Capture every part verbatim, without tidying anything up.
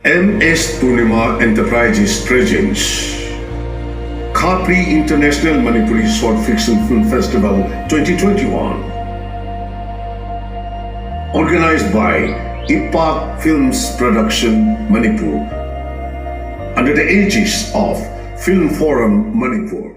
M S Purnima Enterprises presents Khapri International Manipuri Short Fiction Film Festival twenty twenty-one. Organized by Ipak Films Production Manipur under the aegis of Film Forum Manipur.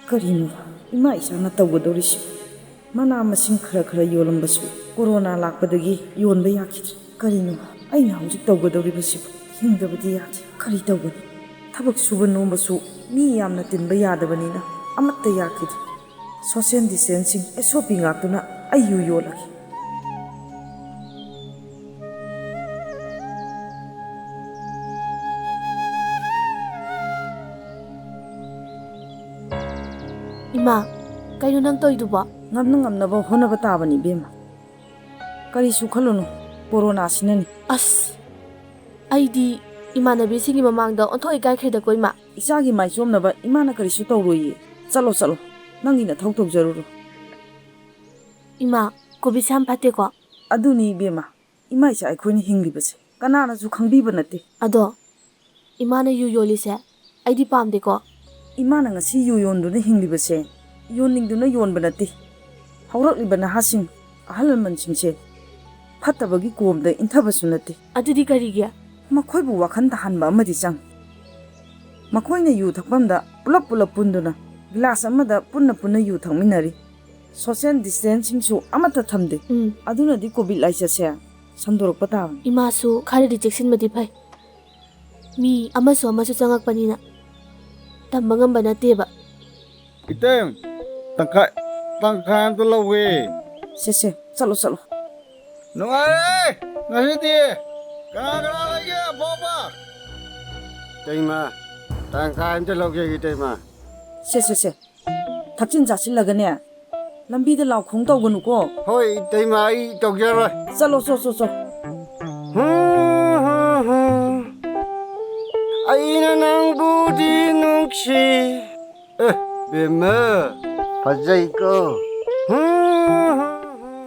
ꯀꯔꯤꯅꯣ ꯏꯃꯥ ꯏꯆꯥꯅ ꯇꯧꯒꯗꯧꯔꯤꯁꯤꯕꯨ? ꯃꯅꯥ ꯃꯁꯤꯡ ꯈꯔ ꯈꯔ ꯌꯣꯜꯂꯝꯕꯁꯨ corona ꯂꯥꯛꯄꯗꯒꯤ ꯌꯣꯟꯕ ꯌꯥꯈꯤꯗ꯭ꯔꯦ꯫ ꯀꯔꯤꯅꯣ ꯑꯩꯅ ꯍꯧꯖꯤꯛ ꯇꯧꯒꯗꯧꯔꯤꯕꯁꯤꯕꯨ? ꯍꯤꯡꯗꯕꯗꯤ ꯌꯥꯗꯦ꯫ ꯀꯔꯤ ꯇꯧꯒꯅꯤ? ꯊꯕꯛ ꯁꯨꯕ ꯅꯣꯝꯕꯁꯨ ꯃꯤ ꯌꯥꯝꯅ ꯇꯤꯟꯕ ꯌꯥꯗꯕꯅꯤꯅ ꯑꯃꯠꯇ ꯌꯥꯈꯤꯗ꯭ꯔꯦ꯫ ꯁꯣꯁꯤꯌꯦꯜ ꯗꯤꯁꯇꯦꯟꯁꯤꯡ ꯑꯦꯁ ꯑꯣ ꯄꯤ ꯉꯥꯛꯇꯨꯅ ꯑꯩ ꯌꯨ ꯌꯣꯜꯂꯒꯦ꯫ ꯏꯃꯥ, ꯀꯩꯅꯣ ꯅꯪ ꯇꯧꯔꯤꯗꯨꯕꯣ? ꯉꯝꯅ ꯉꯝꯅꯕ ꯍꯣꯠꯅꯕ ꯇꯥꯕꯅꯤ ꯏꯕꯦꯝꯃ꯫ ꯀꯔꯤꯁꯨ ꯈꯜꯂꯨꯅꯨ, ꯀꯣꯔꯣꯅꯥꯁꯤꯅꯅꯤ꯫ ꯑꯁ, ꯑꯩꯗꯤ ꯏꯃꯥꯟꯅꯕꯤꯁꯤꯡꯒꯤ ꯃꯃꯥꯡꯗ ꯑꯣꯟꯊꯣꯛ ꯏꯀꯥꯏꯈ꯭ꯔꯦꯗꯀꯣ ꯏꯃꯥ꯫ ꯏꯆꯥꯒꯤ ꯃꯥꯏ ꯆꯣꯝꯅꯕ ꯏꯃꯥꯅ ꯀꯔꯤꯁꯨ ꯇꯧꯔꯣꯏꯌꯦ꯫ ꯆꯠꯂꯣ ꯆꯠꯂꯣ, ꯅꯪꯒꯤ ꯅꯊꯧ ꯇꯧꯖꯔꯨꯔꯣ꯫ ꯏꯃꯥ, ꯀꯣꯚꯤꯗꯁꯦ ꯌꯥꯝ ꯐꯠꯇꯦꯀꯣ? ꯑꯗꯨꯅꯤ ꯏꯕꯦꯝꯃ, ꯏꯃꯥ ꯏꯆꯥ ꯑꯩꯈꯣꯏꯅ ꯍꯤꯡꯂꯤꯕꯁꯦ ꯀꯅꯥꯅꯁꯨ ꯈꯪꯕꯤꯕ ꯅꯠꯇꯦ꯫ ꯑꯗꯣ ꯏꯃꯥꯅ ꯌꯨ ꯌꯣꯜꯂꯤꯁꯦ ꯑꯩꯗꯤ ꯄꯥꯝꯗꯦꯀꯣ꯫ ꯏꯃꯥꯅ ꯉꯁꯤ ꯌꯨ ꯌꯣꯟꯗꯨꯅ ꯍꯤꯡꯂꯤꯕꯁꯦ ꯌꯣꯟꯅꯤꯡꯗꯨꯅ ꯌꯣꯟꯕ ꯅꯠꯇꯦ꯫ ꯍꯧꯔꯛꯂꯤꯕ ꯅꯍꯥꯁꯤꯡ, ꯑꯍꯜ ꯂꯃꯟꯁꯤꯡꯁꯦ ꯐꯠꯇꯕꯒꯤ ꯀꯣꯝꯗ ꯏꯟꯊꯕꯁꯨ ꯅꯠꯇꯦ꯫ ꯑꯗꯨꯗꯤ ꯀꯔꯤꯒꯤ? ꯃꯈꯣꯏꯕꯨ ꯋꯥꯈꯜ ꯇꯥꯍꯟꯕ ꯑꯃꯗꯤ ꯆꯪꯏ꯫ ꯃꯈꯣꯏꯅ ꯌꯨ ꯊꯛꯐꯝꯗ ꯄꯨꯂꯞ ꯄꯨꯂꯞ ꯄꯨꯟꯗꯨꯅ ꯒꯤꯂꯥꯁ ꯑꯃꯗ ꯄꯨꯟꯅ ꯄꯨꯟꯅ ꯌꯨ ꯊꯛꯃꯤꯟꯅꯔꯤ꯫ ꯁꯣꯁꯤꯌꯦꯜ ꯗꯤꯁꯇꯦꯟꯁꯤꯡꯁꯨ ꯑꯃꯠꯇ ꯊꯝꯗꯦ꯫ ꯎꯝ꯫ ꯑꯗꯨꯅꯗꯤ ꯀꯣꯚꯤꯗ ꯂꯥꯏꯆꯠꯁꯦ ꯁꯟꯗꯣꯔꯛꯄ ꯇꯥꯕꯅꯤ꯫ ꯏꯃꯥꯁꯨ ꯈꯔꯗꯤ ꯆꯦꯛꯁꯤꯟꯕꯗꯤ ꯐꯩ꯫ ꯃꯤ ꯑꯃꯁꯨ ꯑꯃꯁꯨ ꯆꯪꯉꯛꯄꯅꯤꯅ ꯇꯝꯕ ꯉꯝꯕ ꯅꯠꯇꯦꯕ꯫ ꯏꯇꯩ, ꯇꯪꯈꯥꯏ, ꯇꯪꯈꯥꯏ ꯑꯝꯇ ꯂꯧꯒꯦ꯫ ꯁꯦ ꯁꯦ, ꯆꯠꯂꯣ ꯆꯠꯂꯣ꯫ ꯅꯨꯡꯉꯥꯏꯔꯦ ꯉꯁꯤꯗꯤ꯫ ꯀꯅꯥ ꯀꯅꯥ ꯂꯩꯒꯦ ꯑꯄꯣꯛꯄ? ꯏꯇꯩꯃ, ꯇꯪꯈꯥꯏ ꯑꯝꯇ ꯂꯧꯒꯦ ꯏꯇꯩꯃ꯫ ꯁꯦ ꯁꯦ ꯁꯦ, ꯊꯛꯆꯤꯟ ꯆꯥꯁꯤꯜꯂꯒꯅꯦ ꯂꯝꯕꯤꯗ ꯂꯥꯎ ꯈꯣꯡ ꯇꯧꯒꯅꯨꯀꯣ꯫ ꯍꯣꯏ ꯏꯇꯩꯃ, ꯑꯩ ꯇꯧꯖꯔꯣꯏ꯫ ꯆꯠꯂꯣ, ꯆꯣ ꯆꯣ ꯆꯣ꯫ ꯍꯨꯝ, ꯍꯨꯝ, ꯍꯨꯝ꯫ ꯑꯩꯅ ꯅꯪ ꯅꯪꯕꯨꯗꯤ ꯅꯨꯡꯁꯤ꯫ ꯑꯦ, ꯕꯦꯝꯃ꯫ ꯐꯖꯩꯀꯣ꯫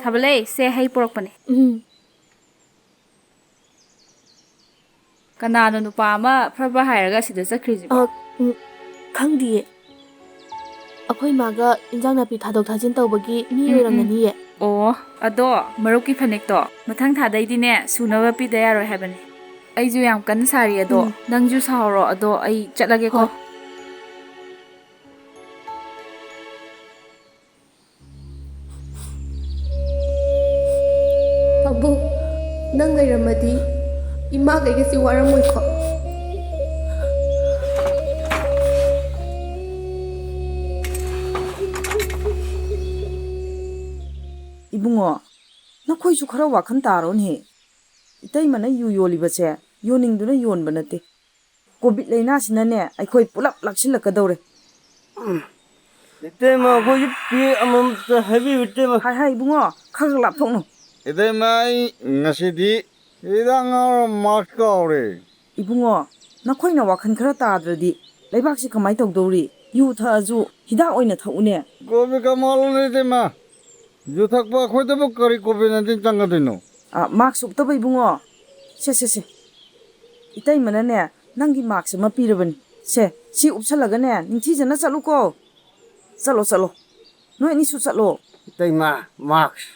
ꯊꯥꯕꯂꯩ, ꯁꯦ ꯍꯩ ꯄꯨꯔꯛꯄꯅꯦ꯫ ꯎꯝ꯫ ꯀꯅꯥꯅꯣ ꯅꯨꯄꯥ ꯑꯃ ꯐ꯭ꯔꯕ ꯍꯥꯏꯔꯒ ꯁꯤꯗ ꯆꯠꯈ꯭ꯔꯤꯁꯤꯕꯣ? ꯑ, ꯎꯝ, ꯈꯪꯗꯤꯌꯦ꯫ ꯑꯩꯈꯣꯏ ꯃꯥꯒ ꯏꯟꯖꯥꯡ ꯅꯥꯄꯤ ꯊꯥꯗꯣꯛ ꯊꯥꯖꯤꯟ ꯇꯧꯕꯒꯤ ꯃꯤ ꯎꯝ, ꯎꯝ꯫ ꯑꯣꯏꯔꯝꯒꯅꯤꯌꯦ꯫ ꯑꯣ, ꯑꯗꯣ ꯃꯔꯨꯞꯀꯤ ꯐꯅꯦꯛꯇꯣ ꯃꯊꯪ ꯊꯥꯗꯩꯗꯤꯅꯦ ꯁꯨꯅꯕ ꯄꯤꯗ ꯌꯥꯔꯣꯏ ꯍꯥꯏꯕꯅꯦ꯫ ꯑꯩꯁꯨ ꯌꯥꯝ ꯀꯟꯅ ꯁꯥꯔꯤ ꯑꯗꯣ, ꯎꯝ꯫ ꯅꯪꯁꯨ ꯁꯥꯍꯧꯔꯣ ꯑꯗꯣ ꯑꯩ ꯆꯠꯂꯒꯦꯀꯣ꯫ ꯍꯣꯏ꯫ ꯄꯥꯕꯨꯡ, ꯅꯪ ꯂꯩꯔꯝꯃꯗꯤ ꯏꯃꯥ ꯀꯩꯒꯁꯤ ꯋꯥꯔꯝꯃꯣꯏꯀꯣ꯫ ꯏꯕꯨꯡꯉꯣ, ꯅꯈꯣꯏꯁꯨ ꯈꯔ ꯋꯥꯈꯜ ꯇꯥꯔꯣꯅꯦꯍꯦ꯫ ꯏꯇꯩꯃꯅ ꯌꯨ ꯌꯣꯜꯂꯤꯕꯁꯦ ꯌꯣꯟꯅꯤꯡꯗꯨꯅ ꯌꯣꯟꯕ ꯅꯠꯇꯦ꯫ ꯀꯣꯚꯤꯠ ꯂꯥꯏꯅꯥꯁꯤꯅꯅꯦ ꯑꯩꯈꯣꯏ ꯄꯨꯂꯞ ꯂꯥꯛꯁꯤꯜꯂꯛꯀꯗꯧꯔꯦ꯫ ꯏꯇꯩꯃ, ꯑꯩꯈꯣꯏꯁꯨ ꯄꯦꯛ ꯑꯃꯃꯝꯇ ꯍꯥꯏꯕꯤꯌꯨ, ꯏꯇꯩꯃ꯫ ꯍꯥꯏ, ꯍꯥꯏ, ꯏꯕꯨꯡꯉꯣ, ꯈꯔ ꯈꯔ ꯂꯥꯞꯊꯣꯛꯅꯧ꯫ ꯏꯇꯩꯃ, ꯑꯩ ꯉꯁꯤꯗꯤ ꯍꯤꯗꯥꯛ ꯉꯥꯎꯔ ꯃꯥꯛꯁ ꯀꯥꯎꯔꯦ꯫ ꯏꯕꯨꯡꯉꯣ, ꯅꯈꯣꯏꯅ ꯋꯥꯈꯜ ꯈꯔ ꯇꯥꯗ꯭ꯔꯗꯤ ꯂꯩꯕꯥꯛꯁꯤ ꯀꯃꯥꯏ ꯇꯧꯗꯧꯔꯤ? ꯌꯨ ꯊꯛꯑꯁꯨ ꯍꯤꯗꯥꯛ ꯑꯣꯏꯅ ꯊꯛꯎꯅꯦ꯫ ꯀꯣꯚꯤꯠꯀ ꯃꯥꯜꯂꯨꯔꯦ, ꯏꯇꯩꯃ꯫ ꯌꯨ ꯊꯛꯄ ꯑꯩꯈꯣꯏꯗꯕꯨ ꯀꯔꯤ ꯀꯣꯚꯤꯠ ꯅꯥꯏꯟꯇꯤꯟ ꯆꯪꯒꯗꯣꯏꯅꯣ? ꯑ, ꯃꯥꯛꯁ ꯎꯞꯇꯕ ꯏꯕꯨꯡꯉꯣ꯫ ꯁꯦ, ꯁꯦ, ꯁꯦ꯫ ꯏꯇꯩꯃꯅꯅꯦ, ꯅꯪꯒꯤ ꯃꯥꯛꯁ ꯑꯃ ꯄꯤꯔꯕꯅꯤ꯫ ꯁꯦ, ꯁꯤ ꯎꯞꯁꯜꯂꯒꯅꯦ, ꯅꯤꯡꯊꯤꯖꯅ ꯆꯠꯂꯨꯀꯣ꯫ ꯆꯠꯂꯣ, ꯆꯠꯂꯣ꯫ ꯅꯣꯏ ꯑꯅꯤꯁꯨ ꯆꯠꯂꯣ꯫ ꯏꯇꯩꯃ, ꯃꯥꯛꯁ꯫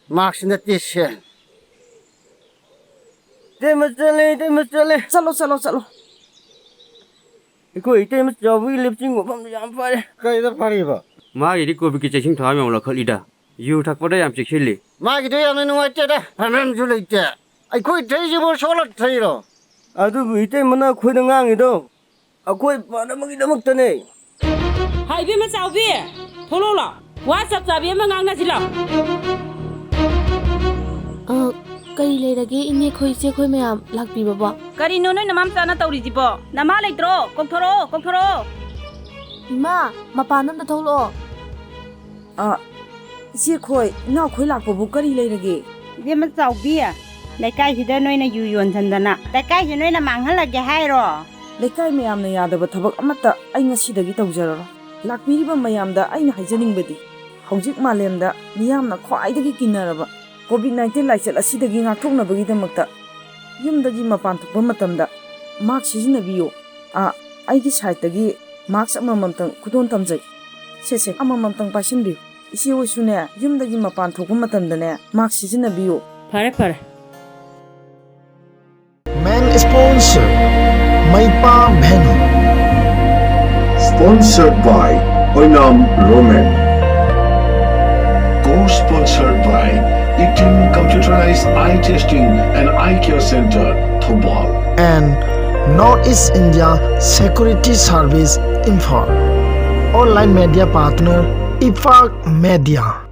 ꯃꯥꯛꯁ ꯅꯠꯇꯦ, ꯁꯦ꯫ ꯏꯇꯩꯃ ꯆꯠꯂꯦ, ꯏꯇꯩꯃ ꯆꯠꯂꯦ꯫ ꯆꯠꯂꯣ, ꯆꯠꯂꯣ, ꯆꯠꯂꯣ꯫ ꯑꯩꯈꯣꯏ ꯏꯇꯩꯃ ꯆꯥꯎꯕꯒꯤ ꯂꯦꯞꯆꯤꯡ ꯃꯐꯝꯗꯨ ꯌꯥꯝ ꯐꯔꯦ꯫ ꯀꯩꯗ ꯐꯔꯤꯕ? ꯃꯥꯒꯤꯗꯤ ꯀꯣꯚꯤꯠꯀꯤ ꯆꯦꯛꯁꯤꯟ ꯊꯧꯔꯥꯡ ꯌꯥꯝ ꯂꯧꯈꯠꯂꯤꯗ꯫ ꯌꯨ ꯊꯛꯄꯗ ꯌꯥꯝ ꯆꯦꯛꯁꯤꯜꯂꯤ꯫ ꯃꯥꯒꯤꯗꯣ ꯌꯥꯝꯅ ꯅꯨꯡꯉꯥꯏꯇꯦꯗ, ꯐꯅꯥꯝꯁꯨ ꯂꯩꯇꯦ꯫ ꯑꯩꯈꯣꯏ ꯊꯛꯏꯁꯤꯕꯨ ꯁꯣꯛꯂ ꯊꯛꯏꯔꯣ? ꯑꯗꯨꯕꯨ ꯏꯇꯩꯃꯅ ꯑꯩꯈꯣꯏꯗ ꯉꯥꯡꯉꯤꯗꯣ ꯑꯩꯈꯣꯏ ꯐꯅꯕꯒꯤꯗꯃꯛꯇꯅꯦ꯫ ꯍꯥꯏ, ꯏꯕꯦꯝꯃ ꯆꯥꯎꯕꯤ, ꯊꯣꯛꯂꯛꯑꯣ ꯂꯥꯎ꯫ ꯋꯥ ꯆꯞ ꯆꯥꯕꯤ ꯑꯃ ꯉꯥꯡꯅꯁꯤ ꯂꯥꯎ꯫ ꯑ, ꯀꯔꯤ ꯂꯩꯔꯒꯦ ꯏꯅꯦꯈꯣꯏ, ꯏꯆꯦꯈꯣꯏ ꯃꯌꯥꯝ ꯂꯥꯛꯄꯤꯕꯕꯣ? ꯀꯔꯤꯅꯣ ꯅꯣꯏ ꯅꯃꯥ ꯃꯆꯥꯅ ꯇꯧꯔꯤꯁꯤꯕꯣ? ꯅꯃꯥ ꯂꯩꯇ꯭ꯔꯣ? ꯀꯧꯊꯣꯔꯛꯑꯣ, ꯀꯧꯊꯣꯔꯛꯑꯣ꯫ ꯏꯃꯥ, ꯃꯄꯥꯟ ꯑꯝꯇ ꯊꯣꯛꯂꯛꯑꯣ꯫ ꯑ, ꯏꯆꯦꯈꯣꯏ, ꯏꯅꯥꯎꯈꯣꯏ ꯂꯥꯛꯄꯕꯨ ꯀꯔꯤ ꯂꯩꯔꯒꯦ? ꯏꯕꯦꯝꯃ ꯆꯥꯎꯕꯤ, ꯂꯩꯀꯥꯏꯁꯤꯗ ꯅꯣꯏꯅ ꯌꯨ ꯌꯣꯟꯁꯤꯟꯗꯅ ꯂꯩꯀꯥꯏꯁꯤ ꯅꯣꯏꯅ ꯃꯥꯡꯍꯜꯂꯒꯦ ꯍꯥꯏꯔꯣ? ꯂꯩꯀꯥꯏ ꯃꯌꯥꯝꯅ ꯌꯥꯗꯕ ꯊꯕꯛ ꯑꯃꯠꯇ ꯑꯩ ꯉꯁꯤꯗꯒꯤ ꯇꯧꯖꯔꯔꯣꯏ꯫ ꯂꯥꯛꯄꯤꯔꯤꯕ ꯃꯌꯥꯝꯗ ꯑꯩꯅ ꯍꯥꯏꯖꯅꯤꯡꯕꯗꯤ, ꯍꯧꯖꯤꯛ ꯃꯥꯂꯦꯝꯗ ꯃꯤꯌꯥꯝꯅ ꯈ꯭ꯋꯥꯏꯗꯒꯤ ꯀꯤꯅꯔꯕ ꯀꯣꯚꯤꯗ ꯅꯥꯏꯟꯇꯤꯟ ꯂꯥꯏꯆꯠ ꯑꯁꯤꯗꯒꯤ ꯉꯥꯛꯊꯣꯛꯅꯕꯒꯤꯗꯃꯛꯇ ꯌꯨꯝꯗꯒꯤ ꯃꯄꯥꯟ ꯊꯣꯛꯄ ꯃꯇꯝꯗ ꯃꯥꯛꯁ ꯁꯤꯖꯤꯟꯅꯕꯤꯌꯨ꯫ ꯑꯥ, ꯑꯩꯒꯤ ꯁꯥꯏꯠꯇꯒꯤ ꯃꯥꯛꯁ ꯑꯃꯃꯝꯇꯪ ꯈꯨꯗꯣꯜ ꯇꯝꯖꯩ꯫ ꯁꯦ, ꯁꯦ, ꯑꯃꯃꯝꯇꯪ ꯄꯥꯏꯁꯤꯟꯕꯤꯌꯨ꯫ ꯏꯆꯦ ꯍꯣꯏꯁꯨꯅꯦ, ꯌꯨꯝꯗꯒꯤ ꯃꯄꯥꯟ ꯊꯣꯛꯄ ꯃꯇꯝꯗꯅꯦ ꯃꯥꯛꯁ ꯁꯤꯖꯤꯟꯅꯕꯤꯌꯨ꯫ ꯐꯔꯦ, ꯐꯔꯦ꯫ Main sponsor, Maipa Bhenu. Sponsored by Oinam Roman. Co-sponsored by Itin Computerized Eye Testing and Eye Care Center, Thoubal. And North East India Security Service Imphal. Online media partner, Ipak Media.